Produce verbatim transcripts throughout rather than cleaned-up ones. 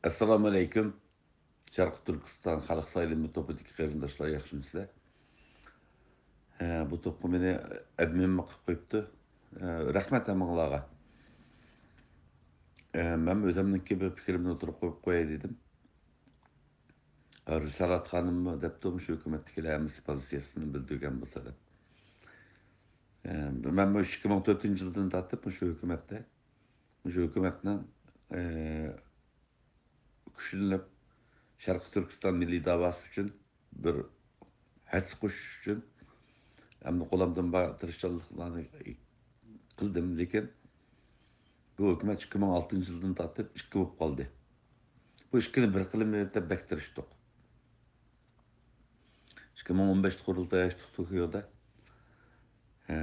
ئەسسالامۇ ئەلەيكۇم. شەرقىي تۈركىستان خەلق سايلىمى توپىدىكى قېرىنداشلار، ياخشىمۇسىلەر؟ ھە، بۇ توپقا مېنى ئادمىنمۇ قىلىپ قويۇپتۇ. ھە، رەھمەت ھەممىڭلارغا. ھە، مەنمۇ ئۆزۈمنىڭكى بىر پىكرىمنى ئوتتۇرىغا قويۇپ قوياي دېدىم. ھە، رىسالەت خانىممۇ دەپتۇ، مۇشۇ ھۆكۈمەتتىكىلەر ھەممىسى پوزىتسىيەسىنى بىلدۈرگەن بولسا دەپ. ھە، مەنمۇ ئىككى مىڭ تۆتىنچى يىلدىن تارتىپ مۇشۇ ھۆكۈمەتتە، مۇشۇ ھۆكۈمەتنىڭ، ھە، كۈچلىنىپ، شەرقىي تۈركىستان مىللىي داۋاسى ئۈچۈن بىر ھەسسە قوشۇش ئۈچۈن ھەمدە قولۇمدىن بار تىرىشچانلىقلارنى قىلدىم، لېكىن بۇ ھۆكۈمەت ئىككى مىڭ ئالتىنچى يىلدىن تارتىپ ئىككى بولۇپ قالدى. بۇ ئىككىنى بىر قىلىمىز دەپ بەك تىرىشتۇق. ئىككى مىڭ ئون بەشتە قۇرۇلتاي ئاچتۇق توكيودا. ھە،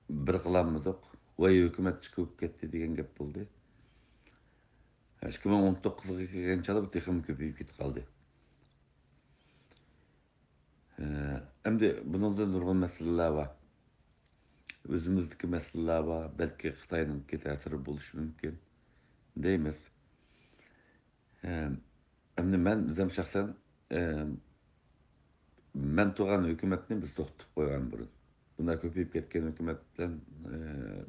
بىر قىلالمىدۇق. ۋاي، ھۆكۈمەت ئىككى بولۇپ كەتتى دېگەن گەپ بولدى. ئىككى مىڭ ئون توققۇزغا كەلگەنچە بۇ تېخىمۇ كۆپىيىپ كېتىپ قالدى. ئەمدى بۇنىڭدا نۇرغۇن مەسىلىلەر بار. ئۆزىمىزدىكى مەسىلىلەر بار، بەلكى خىتاينىڭكى تەسىرى بولۇشى مۇمكىن دەيمىز. ئەمدى مەن ئۆزۈم شەخسەن، مەن تۇرغان ھۆكۈمەتنى بىز توختىتىپ قويغان بۇرۇن. بۇنداق كۆپىيىپ كەتكەن ھۆكۈمەت بىلەن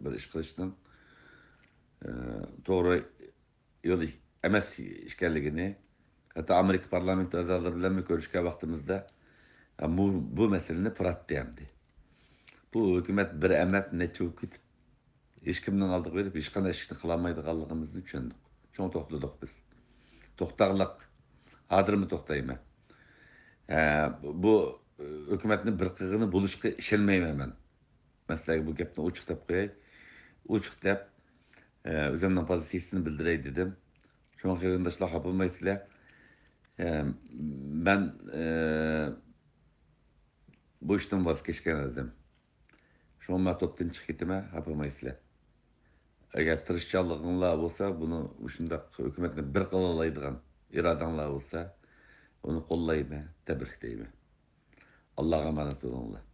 بىر ئىش قىلىشنىڭ توغرا يول ئەمەس ئىكەنلىكىنى، ھەتتا ئامېرىكا پارلامېنت ئەزالىرى بىلەنمۇ كۆرۈشكەن ۋاقتىمىزدا، بۇ، بۇ مەسىلىنى پۇراتتى ئەمدى. بۇ ھۆكۈمەت بىر ئەمەس، نەچچە بولۇپ كېتىپ، ھېچكىمنىڭ ئالدىغا بېرىپ، ھېچقانداق ئىشنى قىلالمايدىغانلىقىمىزنى چۈشەندۇق. شۇڭا توختىدۇق بىز. توختاغلىق. ھازىرمۇ توختايمەن. ھە، بۇ، ئۆ، ھۆكۈمەتنى بىر قىلغىنى بولۇشقا ئىشەنمەيمەن مەن. مەن سىلەرگە بۇ گەپنى ئوچۇق دەپ قوياي. ئوچۇق دەپ، ئە، ئۆزۈمنىڭ پوزىتسىيىسىنى بىلدۈرەي دېدىم. شۇڭا قېرىنداشلار خاپا بولمايسىلەر. ئە، مەن، ئە، بۇ ئىشتىن ۋاز كەچكەن ئىدىم. شۇڭا مەن توپتىن چىقىپ كېتىمەن، خاپا بولمايسىلەر. ئەگەر تىرىشچانلىقىڭلار بولسا، بۇنى، مۇشۇنداق ھۆكۈمەتنى بىر قىلالايدىغان ئىرادەڭلار بولسا، ئۇنى قوللايمەن، تەبرىكلەيمەن. ئاللاغا ئامانەت بولۇڭلار.